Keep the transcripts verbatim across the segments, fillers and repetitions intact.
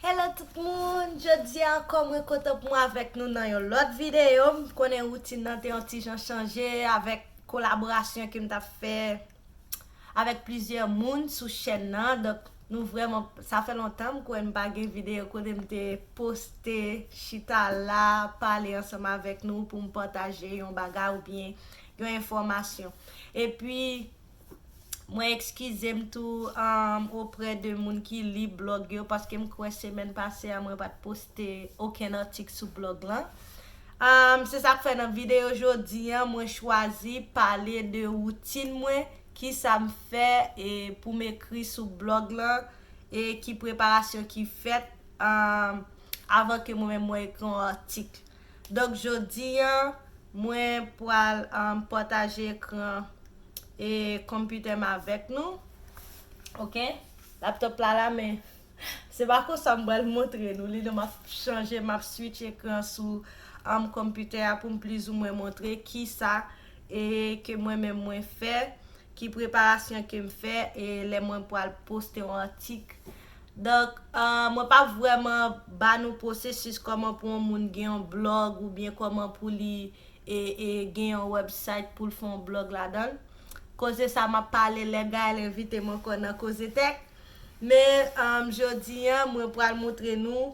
Hello tout moun, jodi a ankò mwen kontan pou mwen avèk nou nan yon lòt videyo. M konnen woutin nan te yon ti jan chanje avèk kolaborasyon ke m t ap fè avèk plizyè moun sou chèn nan. Donk, nou vrèman, sa fè lontan m kwè m pa gen videyo kote m te poste, chita la, pale ansanm avèk nou pou m pataje yon bagay oubyen yon enfòmasyon. Epi, mwen ekskize m tou, um, oprè de moun ki li blòg yo, paske m kwè semèn pase a, mwen pa t poste okenn atik sou blòg lan. Um, se sa k fè nan videyo jodi a, mwen chwazi pale de woutin mwen, kisa m fè, e, pou m ekri sou blòg lan, e ki preparasyon ki fèt, um, avan ke mwen menm mwen ekri yon atik. Donk, jodi a, mwen pral, um, pataje ekran e konpitè m avèk nou. Oke? Laptop la la, men se pa konsa m pral montre nou li. Non, m ap chanje, m ap switch ekran sou, um, konpitè a pou m plizoumwen montre kisa e ke mwen menm mwen fè, ki preparasyon ke m fè, e lè mwen pral poste yon atik. Donk, uh, mwen p ap vrèman ba nou pwosesis kòman pou yon moun gen yon blòg oubyen kòman pou li e, e gen yon website pou l fè yon blòg ladan l. Koze sa m ap pale lè Gaëlle envite m ankò nan Koze Tech. Men, um, jodi a, mwen pral montre nou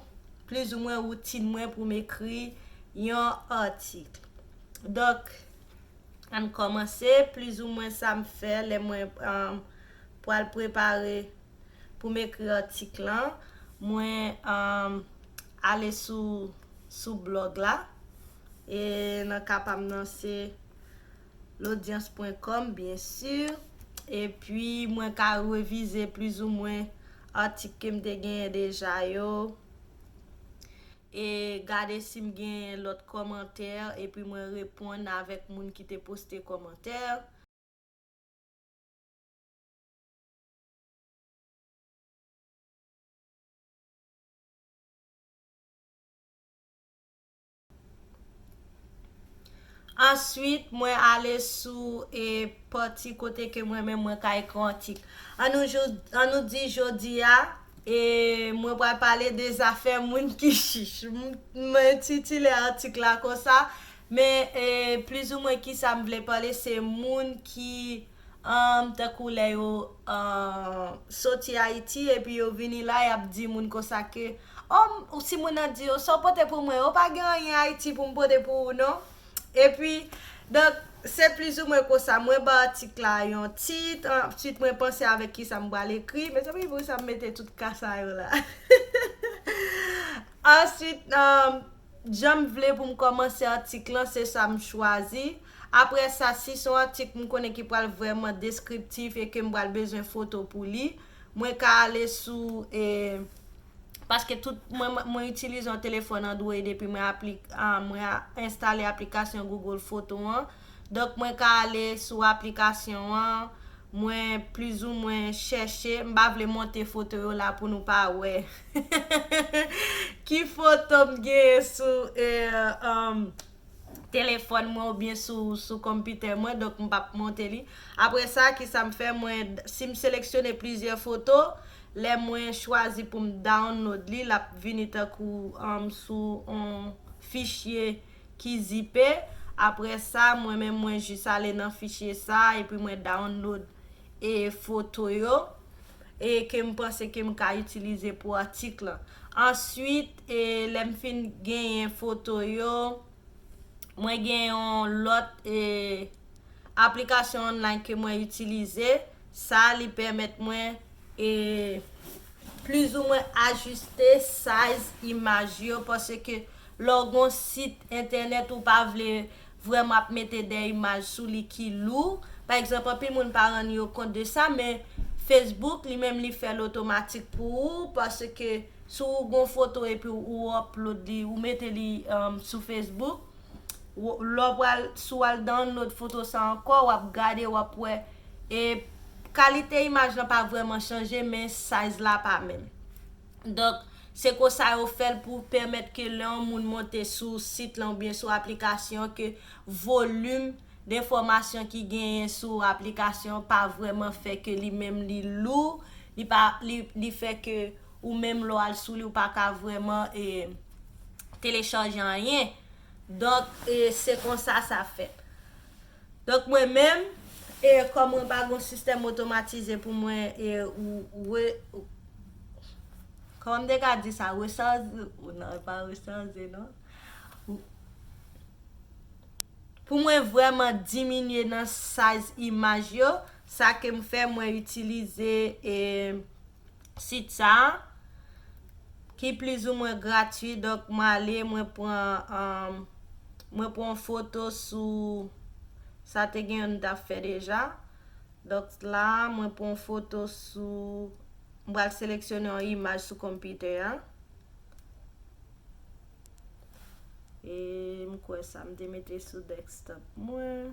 plizoumwen woutin mwen pou m ekri yon atik. Donk, ann kòmanse, plizoumwen sa m fè lè mwen, um, pral prepare pou m ekri atik lan. Mwen, um, ale sou, sou blòg la. E nan ka pa m nan, se lodyans pwen kòm, byen si. Epi, mwen ka revize plizoumwen atik ke m te genyen deja yo. E gade si m gen lòt kòmantè, epi mwen reponn avèk moun ki te poste kòmantè. Answit, mwen ale sou, e, pati kote ke mwen menm mwen ka ekri yon atik. An nou, jou- an nou di jodi a, e, mwen pral pale de zafè moun ki chich. M- mwen entitile atik la konsa, men, e, plizoumwen kisa m vle pale, se moun ki, um, tankou lè yo, uh, soti Ayiti epi yo vini la, y ap di moun konsa ke, oh, m- si moun nan di yo, sa w pote pou mwen, yo pa gen anyen Ayiti pou m pote pou ou, non. Epi, donk, se plizoumwen konsa. Mwen ba atik la yon tit, answit mwen panse avèk kisa m pral ekri. Mezanmi, poukisa m mete tout ka sa yo la? Answit, um, jan m vle pou m kòmanse atik lan, se sa m chwazi. Apre sa, si se yon atik m konnen ki pral vrèman deskriptif e ke m pral bezwen foto pou li, mwen ka ale sou, e, paske tout, mwen, mwen, mwen itilize yon telefòn Android epi mwen aplik-, ah, mwen a- enstale aplikasyon Google Foto an. Donk, mwen ka ale sou aplikasyon an, mwen plizoumwen chèche, m pa vle monte foto yo la pou nou pa wè ki foto m genyen sou, e, um, telefòn mwen oubyen sou, sou konpitè mwen, donk m p ap monte li. Apre sa, kisa m fè? Mwen, si m seleksyone plizyè foto, lè mwen chwazi pou m download li, l ap vini tankou, um, sou yon fichye ki zipe. Apre sa, mwen menm, mwen jis ale nan fichye sa, epi mwen download e foto yo, e ke m panse ke m ka itilize pou atik lan. Answit, e lè m fin genyen foto yo, mwen gen yon lòt, e, aplikasyon online ke mwen itilize. Sa, li pèmèt mwen, e, plizoumwen ajiste size imaj yo, paske lè w gon sit entènèt ou pa vle vrèman ap mete de imaj sou li ki lou. Pa egzanp, anpil moun pa rann yo kont de sa, men Facebook, li menm, li fè l otomatik pou ou, paske si w gon foto epi ou upload li, ou mete li, um, sou Facebook, w- lè w pral, si w al download foto sa ankò, w ap gade, w ap wè, e kalite imaj lan pa vrèman chanje, men size la pa menm. Donk, se konsa yo fè l pou pèmèt ke lè yon moun monte sou sit lan oubyen sou aplikasyon, ke volim de enfòmasyon ki genyen sou aplikasyon pa vrèman fè ke li menm li lou, li pa, li, li fè ke ou menm lè w al sou li, ou pa ka vrèman e, telechaje anyen. Donk, e, se konsa sa fèt. Donk, mwen menm, e, kòm mwen pa gen sistèm otomatize pou mwen, e, ou, ou re-, ou, kòman m te ka di sa, rechaje, non, e pa rechaje, non. Ou, pou mwen vrèman diminye nan size imaj yo, sa ke m fè, mwen itilize, e, sit sa a, ki plizoumwen gratwi. Donk, mwen ale, mwen pran, um, mwen pran yon foto sou, sa te gen yon m t ap fè deja. Donk, la, mwen pran yon foto sou, m pral seleksyone yon imaj sou konpitè a. E m kwè sa, m te mete sou desktop mwen.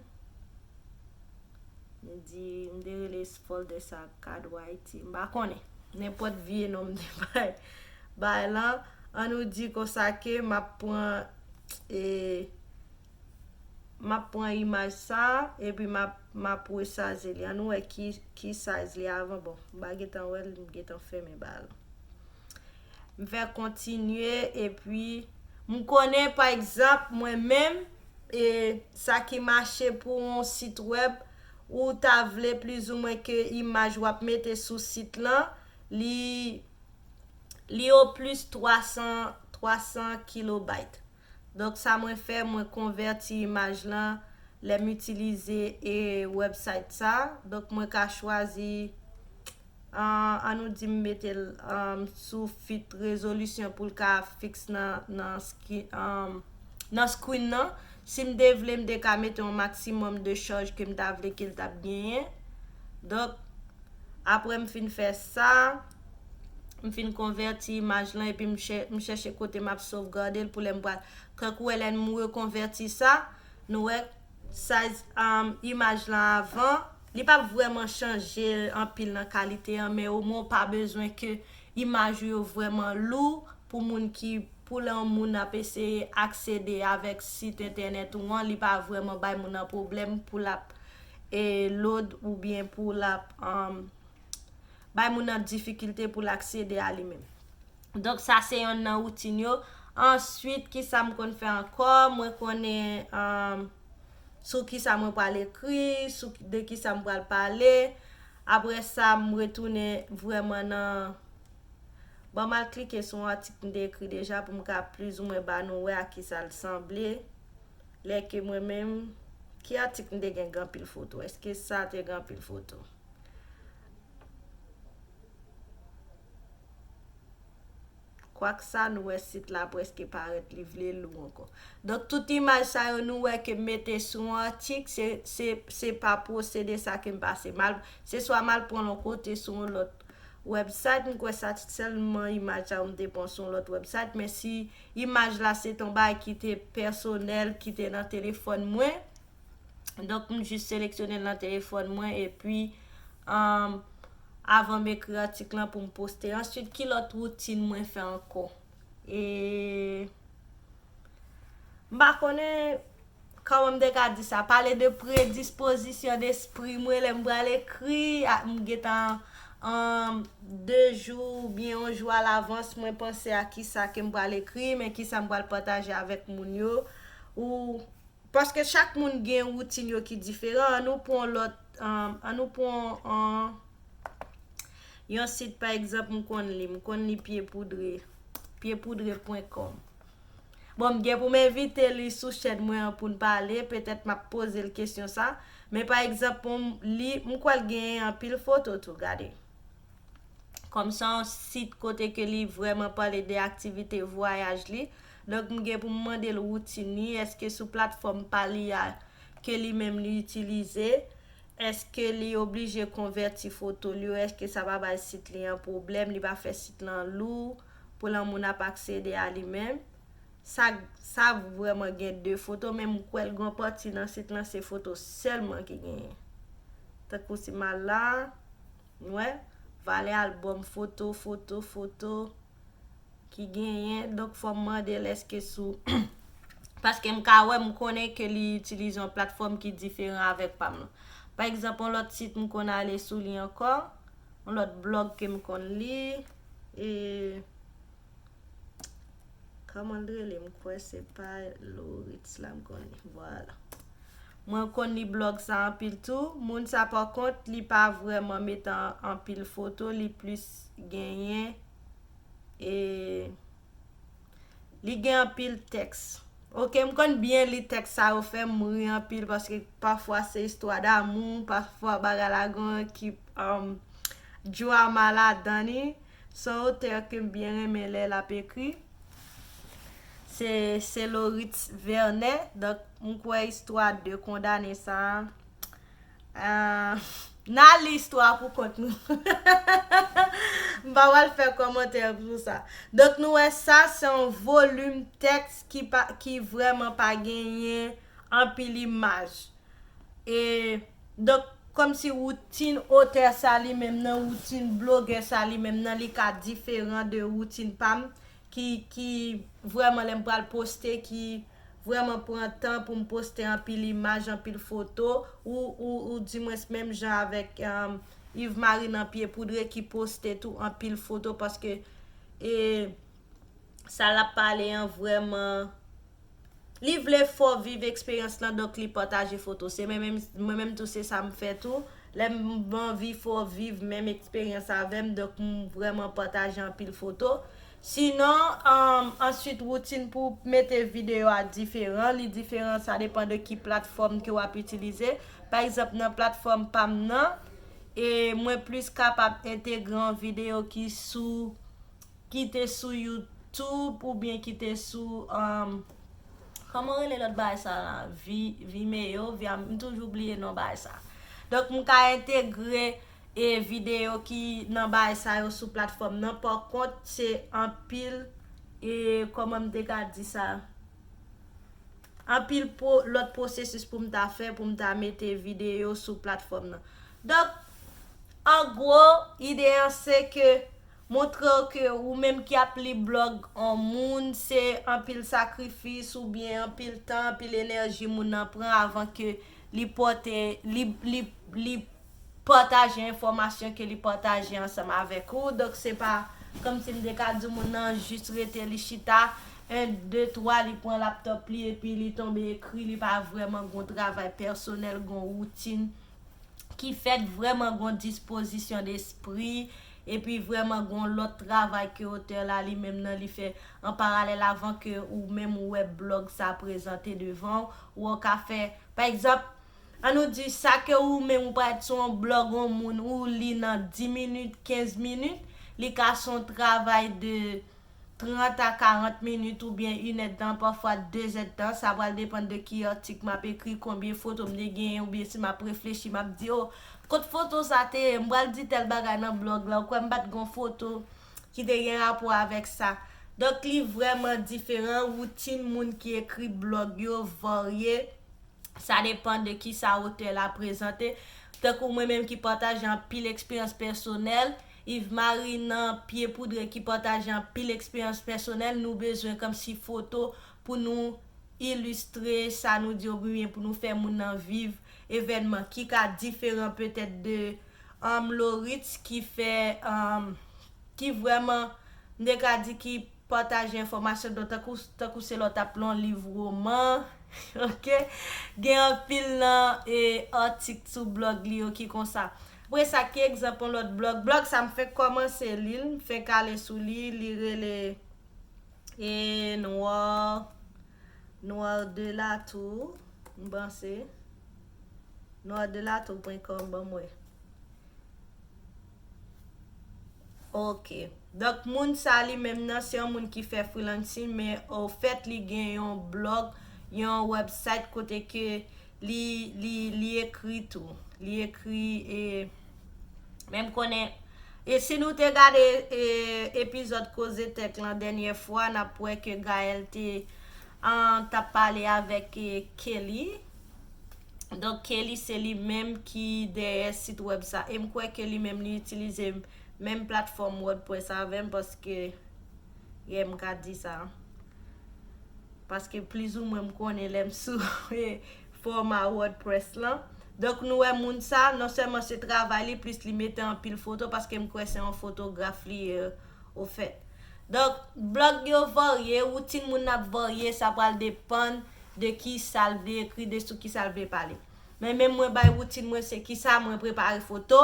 M di, m te rele folder sa Cadwa Haiti. M pa konnen. Nenpòt vye non m te bay, bay lan. Ann nou di konsa ke m ap pran, e, m ap pran imaj sa, epi m ap, m ap rechaje li. Ann nou wè ki, ki size li avan. Bon, m pa gentan wè l, m gentan fèmen bay lan. M fè kontinye, epi m konnen, pa egzanp, mwen menm, e, sa ki mache pou yon sit wèb, ou ta vle plizoumwen ke imaj w ap mete sou sit lan, li, li oplis twa san, twa san kilobayt. Donk, sa mwen fè, mwen konvèti imaj lan lè m itilize, e, website sa. Donk, mwen ka chwazi, an, ann nou di m mete l, um, sou fit rezolisyon pou l ka fiks nan, nan, ski- um, nan screen nan. Si m te vle, m te ka mete yon maksimòm de chaj ke m ta vle ke l t ap genyen. Donk, apre m fin fè sa, m fin konvèti imaj lan, epi m chè-, m chèche kote m ap sovgade l pou lè m pral. Kankou wè lè m rekonvèti sa, nou wè size, um, imaj lan avan, li p ap vrèman chanje anpil nan kalite an, men omwen w pa bezwen ke imaj ou yo vrèman lou pou moun ki, pou lè yon moun ap eseye aksede avèk sit entènèt ou an, li pa vrèman bay moun nan pwoblèm pou l ap, e, load oubyen pou l ap, um, bay moun nan difikilte pou l aksede a li menm. Donk, sa se yonn nan woutin yo. Answit, kisa m konn fè ankò? Mwen konnen, um, sou kisa mwen pral ekri, sou ki- de kisa m pral pale. Apre sa, m retounen vrèman nan, bon, m al klike sou yon atik m te ekri deja pou m ka plizoumwen ba nou wè a kisa l sanble. Lè ke mwen menm, ki atik m te gen anpil foto? Èske sa te gen anpil foto? Kwak sa, nou wè sit la prèske parèt, li vle lou ankò. Donk, tout imaj sa yo, nou wè ke m mete sou yon atik, se, se, se pa pwosede sa ke m pase. M al, se swa m al pran l yon kote sou yon lòt website, m kwè sa sèlman imaj sa yo m te pran sou yon lòt website, men si imaj la se t yon bagay ki te pèsonèl, ki te nan telefòn mwen, donk, m jis seleksyone l nan telefòn mwen, epi, um, avan m ekri atik lan pou m poste. Answit, ki lòt woutin mwen fè ankò? E, m pa konnen kòman m te ka di sa. Pale de predispozisyon despri mwen lè m pral ekri, a, m gentan, um, de jou oubyen yon jou alavans, mwen panse a kisa ke m pral ekri, men kisa m pral pataje avèk moun yo. Ou Paske chak moun gen woutin yo ki diferan. Ann nou pran lòt, um, ann nou pran, um, yon sit, pa egzanp, m konn li, m konn li pye poudre, pye poudre pwen kòm. Bon, m gen pou m envite li sou chèn mwen an pou n pale, petèt m ap poze l kesyon sa. Men pa egzanp, pou m li, m kwè l genyen anpil foto tou, gade. Kòm se yon sit kote ke li vrèman pale de aktivite vwayaj li. Donk, m gen pou m mande l woutin li, èske sou platfòm pa li a ke li menm li itilize, èske li oblije konvèti foto li yo, èske sa pa bay sit li an pwoblèm, li pa fè sit lan lou pou lè moun ap aksede a li menm. Sa, sa vrèman gen de foto, men m kwè l gon pati nan sit lan se foto sèlman ki genyen. Tankou si m al la, nou wè, valè albòm foto, foto, foto ki genyen. Donk, fò m mande l èske sou, paske m ka wè, m konnen ke li itilize yon platfòm ki diferan avèk pa m lan. Pa egzanp, yon lòt sit m konn ale sou li ankò, yon lòt blòg ke m konn li, e Kòman l rele? M kwè se pa Loritz la m konnen. Vwala. Mwen konn li blòg sa anpil tou. Moun sa pa kont, li pa vrèman met an, anpil foto, li plis genyen e li gen anpil tèks. Oke, m konn byen li tèks sa yo fè m ri anpil paske pafwa se istwa damou, pafwa bagay la gen yon ekip um, drama ladan li. Se yon otè ke m byen renmen lè l ap ekri. Se, se Loritz Vernet. Donk, m kwè istwa de kondane sa a. Ah, n a li istwa pou kont nou. M pa pral fè kòmantè pou sa. Donk, nou wè sa, se yon volim tèks ki pa, ki vrèman pa genyen anpil imaj. E, donk, kòmsi woutin otè sa li menm nan, woutin blogè sa li menm nan, li ka diferan de woutin pa m, ki, ki vrèman lè m pral poste, ki vrèman pran tan pou m poste anpil imaj, anpil foto, ou, ou, ou dimwens menm jan avèk um, Yves Marie nan Pye Poudre ki poste tou anpil foto, paske e, sa l ap pale an vrèman, li vle fè w viv eksperyans lan, donk li pataje foto. Se mwen menm, mwen menm tou, se sa m fè tou. Lè m anvi fè w viv menm eksperyans avè m, donk m vrèman pataje anpil foto. Sinon, um, answit, woutin pou mete videyo a diferan. Li diferan, sa depan de ki platfòm ke w ap itilize. Pa egzanp, nan platfòm pa m nan, e mwen plis kapab entegre yon videyo ki sou, ki te sou YouTube oubyen ki te sou, um, kòman rele lòt bagay sa la? Vi, Vimeo, vi, m toujou bliye non bagay sa. Donk, m ka entegre e videyo ki nan bagay sa yo sou platfòm nan. Pa kont, se anpil, e kòman m te ka di sa? Anpil po, lòt pwosesis pou m ta fè, pou m ta mete videyo sou platfòm nan. Donk, an gwo, ide an se ke montre w ke ou menm ki ap li blòg yon moun, se anpil sakrifis oubyen anpil tan, anpil enèji moun nan pran avan ke li pote, li, li, li pataje enfòmasyon ke li pataje ansanm avèk ou. Donk, se pa kòmsi m te ka di moun nan jis rete li chita, en, de, twa, li pran laptòp li epi li tonbe ekri, li pa vrèman gon travay pèsonèl, gon woutin ki fèt vrèman, gon dispozisyon despri, epi vrèman gon lòt travay ke otè la li menm nan li fè an paralèl avan ke ou menm ou wè blòg sa prezante devan w, ou ka fè, pa egzanp, ann nou di sa ke ou menm ou parèt sou yon blòg yon moun ou li nan dis minit, kenz minit, li ka se yon travay de trant a karant minit oubyen inèdtan, pafwa dezèdtan. Sa pral depann de ki atik m ap ekri, konbyen foto m te genyen, oubyen si m ap reflechi, m ap di, o, kot foto sa te ye, m pral di tèl bagay nan blòg la, ou kwè m pa t gon foto ki te gen rapò avèk sa. Donk, li vrèman diferan, woutin moun ki ekri blòg yo varye. Sa depann de kisa otè la prezante. Tankou mwen menm ki pataje anpil eksperyans pèsonèl, Yves Marie nan Pye Poudre ki pataje anpil eksperyans pèsonèl, nou bezwen kòmsi foto pou nou ilistre sa nou di oubyen pou nou fè moun nan viv evènman ki ka diferan petèt de um, Loritz ki fè, um, ki vrèman, m te ka di ki pataje enfòmasyon, donk tankou, tankou se lè w t ap li yon liv woman, oke? Gen anpil nan e, atik sou blòg li yo ki konsa. Apre sa, ki egzanp yon lòt blòg? Blòg sa m fenk kòmanse li l, m fenk ale sou li, li rele e, Noir, Noir de la Tour, m panse. Noir de la Tour pwen kòm, ban m wè. Ok. Donk, moun sa li menm nan, se yon moun ki fè freelancing, men ofèt, li gen yon blòg, yon website kote ke li, li, li ekri tou. Li ekri, e, men m konnen, e si nou te gade, e, epizòd Koze Tèk lan dènyè fwa, n ap wè ke Gaël te, an, t ap pale avèk, e, Kelly. Donk, Kelly se li menm ki dèyè sit wèb sa. E m kwè ke li menm li itilize menm platfòm WordPress avè m, paske, yeah, m ka di sa. Paske plizoumwen m konnen lè m sou fòma WordPress lan. Donk, nou wè moun sa, non sèlman se travay li, plis li mete anpil foto, paske m kwè se yon fotograf li ye, ofèt. Donk, blòg yo varye, woutin moun nan ap varye, sa pral depann de ki sa l vle ekri, de sou ki sa l vle pale. Men menm mwen bay woutin mwen, se ki sa mwen prepare foto.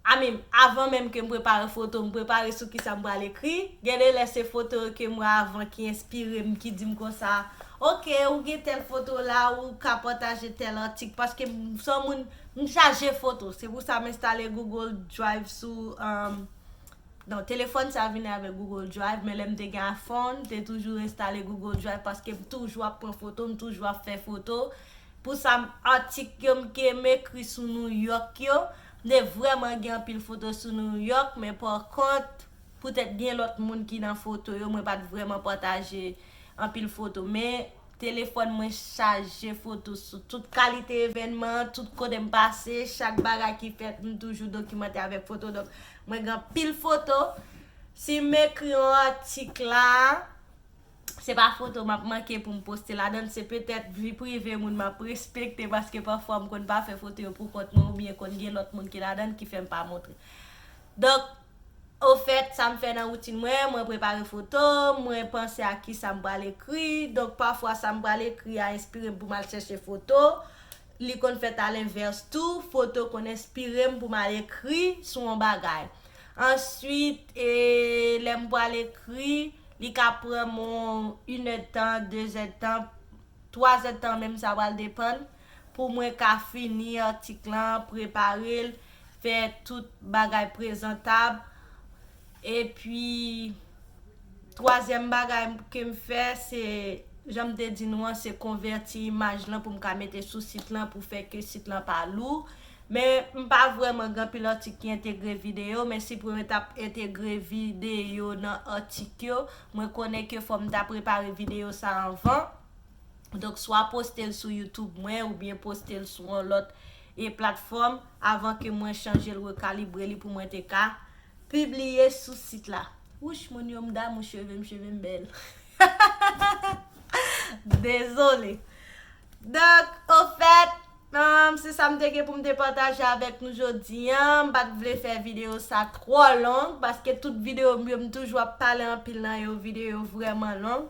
I mean, avan menm ke m prepare foto, m prepare sou ki sa m pral ekri. Gen de lè se foto yo ke m wè avan ki enspire m, ki di m konsa, "Ok, ou gen tèl foto la, ou ka pataje tèl atik." Paske m se yon moun, m chaje foto. Se pou sa m enstale Google Drive sou, um, non, telefòn sa vini avèk Google Drive, men lè m te gen iPhone, m te toujou enstale Google Drive paske m toujou ap pran foto, m toujou ap fè foto. Pou sa, atik yo m ke m ekri sou New York yo, m te vrèman gen anpil foto sou New York, men pa kont, poutèt gen lòt moun ki nan foto yo, mwen pa t vrèman pataje anpil foto. Men telefòn mwen chaje foto sou tout kalite evènman, tout kote m pase, chak bagay ki fèt, m toujou dokimante avèk foto. Donk, mwen gen anpil foto. Si m ekri yon atik la, se pa foto m ap manke pou m poste ladan l, se petèt vi prive moun m ap respekte, paske pafwa m konn pa fè foto yo pou kont mwen, oubyen konn gen lòt moun ki ladan l ki fè m pa montre. Donk, ofèt, sa m fè nan woutin mwen, mwen prepare foto, mwen panse a ki sa m pral ekri. Donk, pafwa, sa m pral ekri a enspire m pou m al chèche foto. Li konn fèt alenvès tou, foto konn enspire m pou m al ekri sou yon bagay. Answit, e, lè m pral ekri, li ka pran mwen inèdtan, dezèdtan, twazèdtan menm, sa pral depann, pou mwen ka fini atik lan, prepare l, fè tout bagay prezantab. Epi, twazyèm bagay ke m fè, se, jan m te di nou an, se konvèti imaj lan pou m ka mete sou sit lan pou fè ke sit lan pa lou. Men, m pa vrèman gen anpil atik ki entegre videyo, men si pou mwen t ap entegre videyo nan atik yo, mwen konnen ke fò m ta prepare videyo sa anvan. Donk, swa poste l sou YouTube mwen, oubyen poste l sou yon lòt, e, platfòm, avan ke mwen chanje l, rekalibre li pou mwen te ka pibliye sou sit la. Wouch, moun yo, m damou cheve m, cheve m bèl. Dezole. Donk, ofèt, um, se sa m te gen pou m te pataje avèk nou jodi an. M pa t vle fè videyo sa twò long, paske tout videyo m yo, m toujou ap pale anpil nan yo, videyo vrèman long.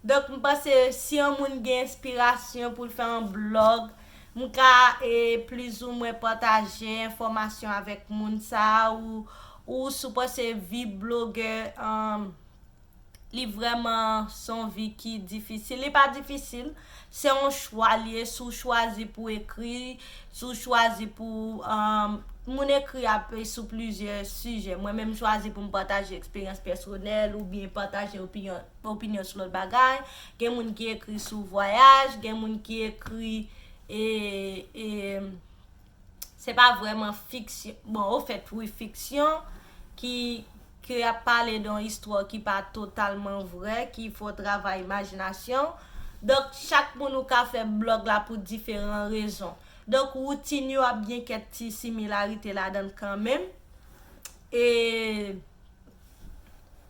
Donk, m panse si yon moun gen enspirasyon pou l fè yon blòg, m ka, e, plizoumwen pataje enfòmasyon avèk moun sa a, ou, ou si w panse vi blogè, um, li vrèman se yon vi ki difisil. Li pa difisil, se yon chwa li ye, si w chwazi pou ekri, si w chwazi pou, um, moun ekri ap sou plizyè sijè. Mwen menm, m chwazi pou m pataje eksperyans pèsonèl oubyen pataje opinyon, opinyon sou lòt bagay. Gen moun ki ekri sou vwayaj, gen moun ki ekri, e, e, se pa vrèman fiksyon. Bon, ofèt, wi, fiksyon ki, ki ap pale de yon istwa ki pa totalman vrè, ki fè w travay imajinasyon. Donk, chak moun ou ka fè blòg la pou diferan rezon. Donk, woutin yo ap gen kèk ti similarite ladan l kanmenm. E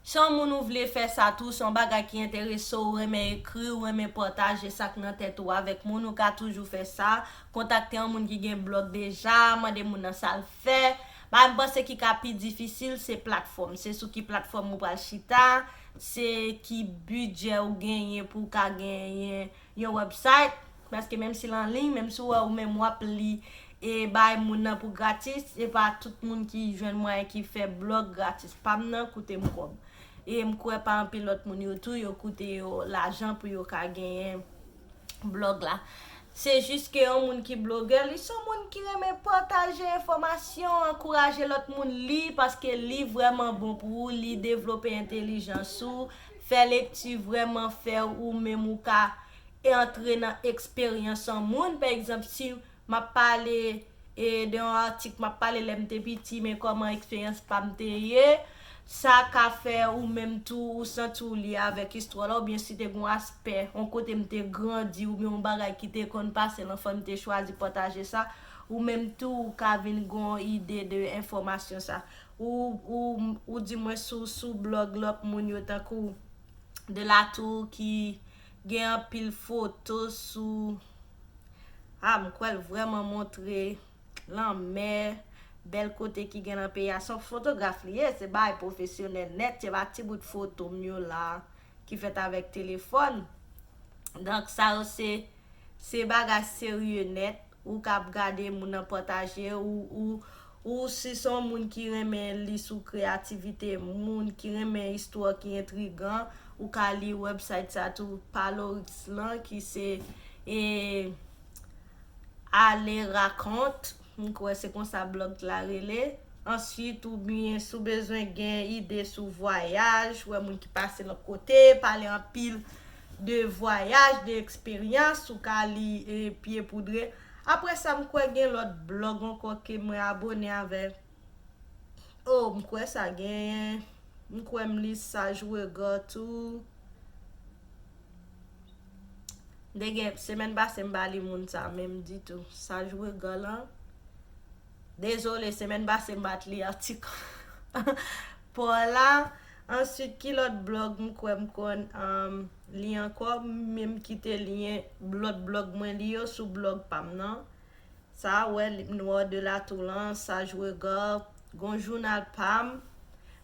si yon moun ou vle fè sa tou, se yon bagay ki enterese w, ou renmen ekri, ou renmen pataje sa k nan tèt ou avèk moun, ou ka toujou fè sa. Kontakte yon moun ki gen blòg deja, mande moun nan sa l fè. Bagay m panse ki ka pi difisil, se platfòm. Se sou ki platfòm ou pral chita, se ki bidjè ou genyen pou w ka genyen yon website, paske menm si l an liy, menm si w wè ou menm w ap li e bay moun nan pou gratis, se pa tout moun ki jwenn mwayen ki fè blòg gratis. Pa m nan koute m kòb. E m kwè pa anpil lòt moun yo tou, yo koute yo lajan pou yo ka genyen blòg la. Se jis ke yon moun ki blogè, li se yon moun ki renmen pataje enfòmasyon, ankouraje lòt moun li, paske li vrèman bon pou ou, li devlope entèlijans ou, fè lekti vrèman fè ou menm ou ka e antre nan eksperyans yon moun. Pa egzanp, si m ap pale, e, de yon atik, m ap pale lè m te piti, men kòman eksperyans pa m te ye, sa ka fè ou menm tou, ou santi w lye avèk istwa la, oubyen si te gen yon aspè, yon kote m te grandi, oubyen yon bagay ki te konn pase nan fanmi, m te chwazi pataje sa, ou menm tou, ou ka vin gen yon ide de enfòmasyon sa. Ou, ou, ou di mwen sou, sou blòg lòt moun yo, tankou de Latour ki gen anpil foto sou, a, m kwè l vrèman montre lanmè, bèl kote ki gen nan peyi a. Se yon fotograf li ye, se bagay pwofesyonèl nèt, se pa ti bout foto m yo la ki fèt avèk telefòn. Donk, sa yo se, se bagay serye nèt. Ou k ap gade moun nan pataje, ou, ou, ou si se yon moun ki renmen li sou kreyativite moun, ki renmen istwa ki entrigan, ou ka li website sa tou, Palorix lan, ki se, e, Ale Raconte. M kwè se konsa blog la rele. Answit, oubyen si w bezwen gen ide sou vwayaj, wè moun ki pase lòt kote, pale anpil de vwayaj, de eksperyans, ou ka li, e, Pye Poudre. Apre sa, m kwè gen lòt blog ankò ke mwen abone avè. Oh, m kwè sa gen, m kwè m li Saj Regard tou. M te gen, semèn pase m pa li moun sa menm ditou. Saj Regard lan. Dezole, semèn pase m pa t li atik pa w la. Answit, ki lòt blog m kwè m konn, um, li ankò? M menm kite lyen lòt blog mwen li yo sou blog pa m nan. Sa, wè, li, Noir de la Toulon, Saj Regard, gon jounal pa m.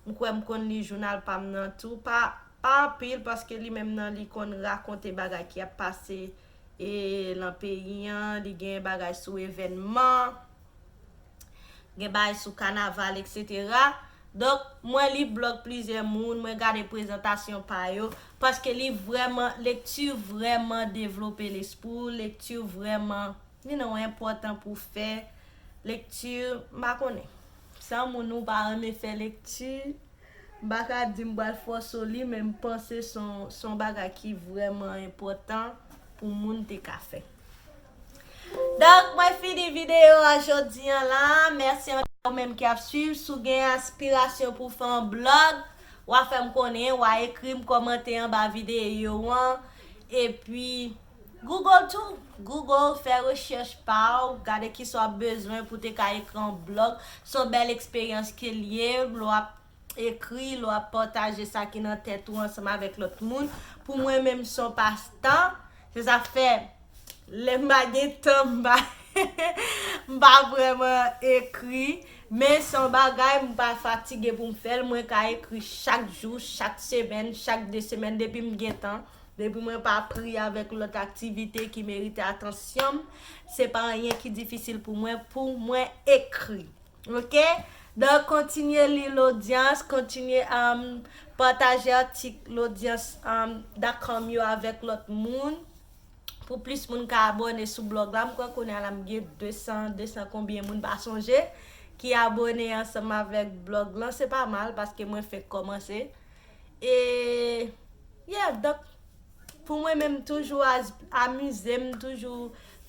M kwè m konn li jounal pa m nan tou. Pa, pa anpil, paske li menm nan, li konn rakonte bagay ki ap pase, e, lan peyi an, li gen bagay sou evènman, gen bagay sou kanaval, etsetera. Donk, mwen li blog plizyè moun, mwen gade prezantasyon pa yo, paske li vrèman, lekti vrèman devlope lespri w, lekti vrèman, you know, enpòtan pou fè. Lekti, m pa konnen. Si yon moun ou pa renmen fè lekti, m pa ka di m pral fòse w li, men m panse se yon, se yon bagay ki vrèman enpòtan pou moun te ka fè. Donk, mwen fini videyo a jodi an la. Mèsi anpil ou menm ki ap swiv. Si w gen aspirasyon pou fè yon blog, w a fè m konnen, w a ekri m, kòmante anba videyo an. Epi, Google tou. Google, fè rechèch pa w, gade kisa w ap bezwen pou te ka ekri yon blog. Se yon bèl eksperyans ke l ye, lè w ap ekri, lè w ap pataje sa ki nan tèt ou ansanm avèk lòt moun. Pou mwen menm, se yon pastan. Se sa k fè, lè m pa gen tan, m pa, m pa vrèman ekri. Men se yon bagay, m pa fatige pou m fè l. Mwen ka ekri chak jou, chak semèn, chak de semèn, depi m gen tan. Depi mwen pa pri avèk lòt aktivite ki merite atansyon m, se pa anyen ki difisil pou mwen, pou mwen ekri. Oke? Donk, kontinye li lodyans, kontinye, um, pataje atik lodyans, um, dot com yo avèk lòt moun. Pou plis moun ka abòne sou blog la, m kwè kounye a la m gen de san, de san konbyen moun pa sonje, ki abòne ansanm avèk blog lan. Se pa mal, paske mwen fenk kòmanse. E, yeah, donk, pou mwen menm, toujou az-, amize m, toujou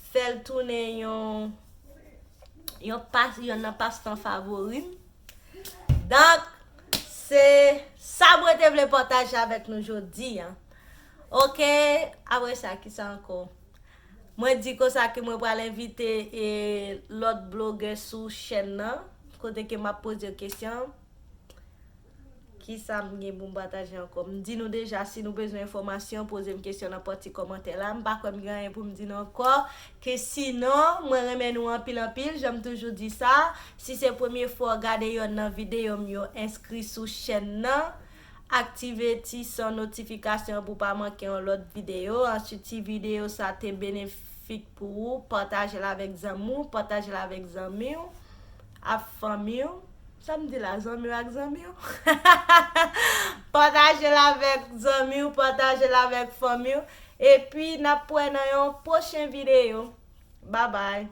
fè l tounen yon, yon pas, yon nan pastan favori m. Donk, se sa mwen te vle pataje avèk nou jodi a. Oke, apre sa, kisa ankò? Mwen di konsa ke mwen pral envite, e, lòt blogè sou chèn nan, kote ke m ap poze yo kesyon. Kisa m gen pou m pataje ankò? M di nou deja, si nou bezwen enfòmasyon, poze m kesyon nan pati kòmantè la. M pa kwè m gen anyen pou m di nou ankò. Ke sinon, mwen renmen nou anpil, anpil. Jan m toujou di sa, si se premye fwa w gade yonn nan videyo m yo, enskri sou chèn nan. Aktive ti son notifikasyon pou pa manke yon lòt videyo. Answit, si videyo sa te benefik pou ou, pataje l avèk zanmi w, pataje l avèk zanmi w, ak fanmi w. Sa m di la, zanmi w ak zanmi w? Pataje l avèk zanmi w, pataje l avèk fanmi w. Epi, n ap wè nan yon pwochen videyo. Babay.